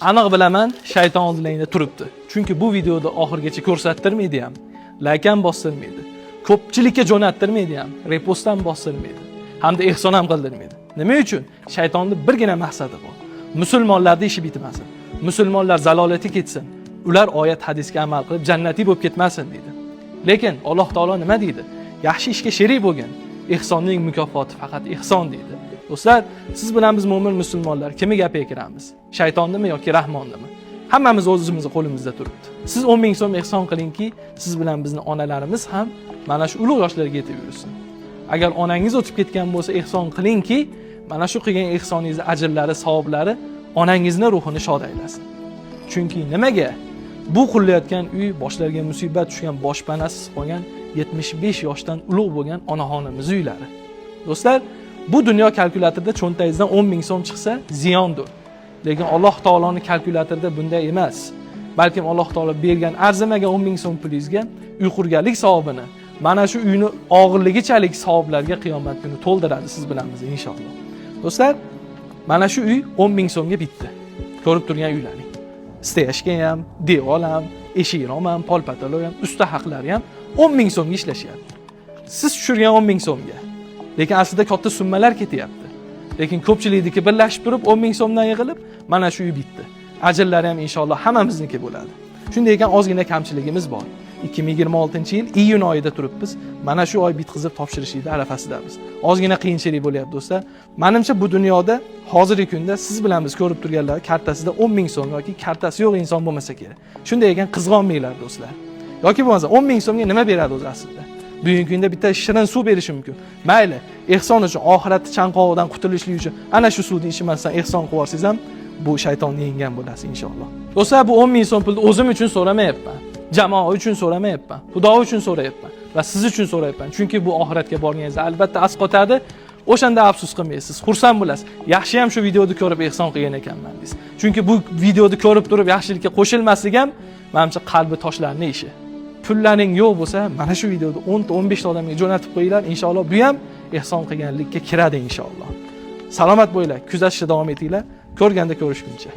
Aniq bilaman, shayton oldilangda turibdi. Chunki bu videoda oxirigacha ko'rsattirmaydi ham, layk ham bostirmaydi. Ko'pchilikka jo'nattirmaydi ham, repost ham bostirmaydi. Hamda ehson ham qildirmaydi. Nima uchun? Shaytonni birgina maqsadi bor. Musulmonlarning ishi bitmasin. Musulmonlar zalolatga ketsin. Ular oyat hadisga amal qilib jannatiy bo'lib ketmasin deydi. Lekin Alloh taolo nima deydi? Yaxshi ishga sherik bo'lgin. Ehsonning mukofoti faqat ehson deydi. Do'stlar, siz bilan biz mo'min musulmonlar kimni gapiga kiramiz? Shaytonnimi yoki Rahmonnimi? Hammamiz o'zimizni qo'limizda turibdi. Siz 10 ming so'm ehson qilingki, siz bilan bizni onalarimiz ham mana shu ulug' yoshlarga yetib yursin. Agar onangiz o'tib ketgan bo'lsa, ehson qilingki, mana shu qilgan ehsoningizni ajrlari, savoblari onangizni ruhini shod aylasin. Chunki nimaga? Bu qurilayotgan uy boshlariga musibat tushgan, boshpanasiz qolgan 75 yoshdan ulug' bo'lgan onaxonimiz uylari. Do'stlar, bu dunyo kalkulyatorida cho'ntagingizdan 10 ming so'm chiqsa ziyondir. Lekin Alloh taoloning kalkulyatorida bunday emas. Balkim Alloh taolo bergan arzimagan 10 ming so'm pulingizga uy qurganlik savobini mana shu uyni og'irligichalik savoblarga qiyomat kuni to'ldiradi siz bilan biz inshaalloh. Do'stlar, mana shu uy 10 ming so'mga bitdi. Ko'rib turgan uylaring. Стояшка ham, devor ham, eshik rom ham, pol patolog ham, usta haqlari ham 10 ming so'mga ishlashyapti. Siz tushirgan 10 ming so'mga. Lekin aslida katta summalar ketyapti. Lekin ko'pchilikniki birlashib turib 10 ming so'mdan yig'ilib, mana shu uy bitdi. Ajrlari ham inshaalloh hammamizniki bo'ladi. Shunday ekan, ozgina kamchiligimiz bor. 2026-yil iyun oyida turibmiz. Mana shu oy bitqizib topshirishlikni arafasidamiz. Ozgina qiyinchilik bo'lyapti, do'stlar. Menimcha, bu dunyoda hozirgi kunda siz bilan biz ko'rib turganlar kartasida 10 ming so'm yoki kartasi yo'q inson bo'lmasa kerak. Shunday ekan, qizg'onmanglar, do'stlar. Yoki bo'lmasa 10 ming so'mga nima beradi o'zi aslida? Bugungi kunda bitta shirin suv berishi mumkin. Mayli, ehson uchun, oxiratni chanqog'idan qutulishlik uchun ana shu suvni ichmasdan ehson qilib yuborsangiz ham, bu shaytonni yenggan bo'lasiz inshaalloh. Do'stlar, bu 10 ming so'm pulni o'zim uchun so'ramayapman. Jamoa uchun so'ramayapman. Xudo uchun so'rayapman va siz uchun so'rayapman. Chunki bu oxiratga borganingizda albatta asqotadi. O'shanda afsus qilmaysiz, xursand bo'lasiz. Yaxshi ham shu videoni ko'rib ehson qilgan ekanman deysiz. Chunki bu videoni ko'rib turib yaxshilikka qo'shilmaslik ham manimcha qalbi toshlarning ishi. Pullaring yo'q bo'lsa, mana shu videoni 10 ta 15 ta odamga jo'natib qo'yinglar, inshaalloh bu ham ehson qilganlikka kiradi inshaalloh. Salomat bo'linglar, kuzatishda davom etinglar. Ko'rganda ko'rishguncha.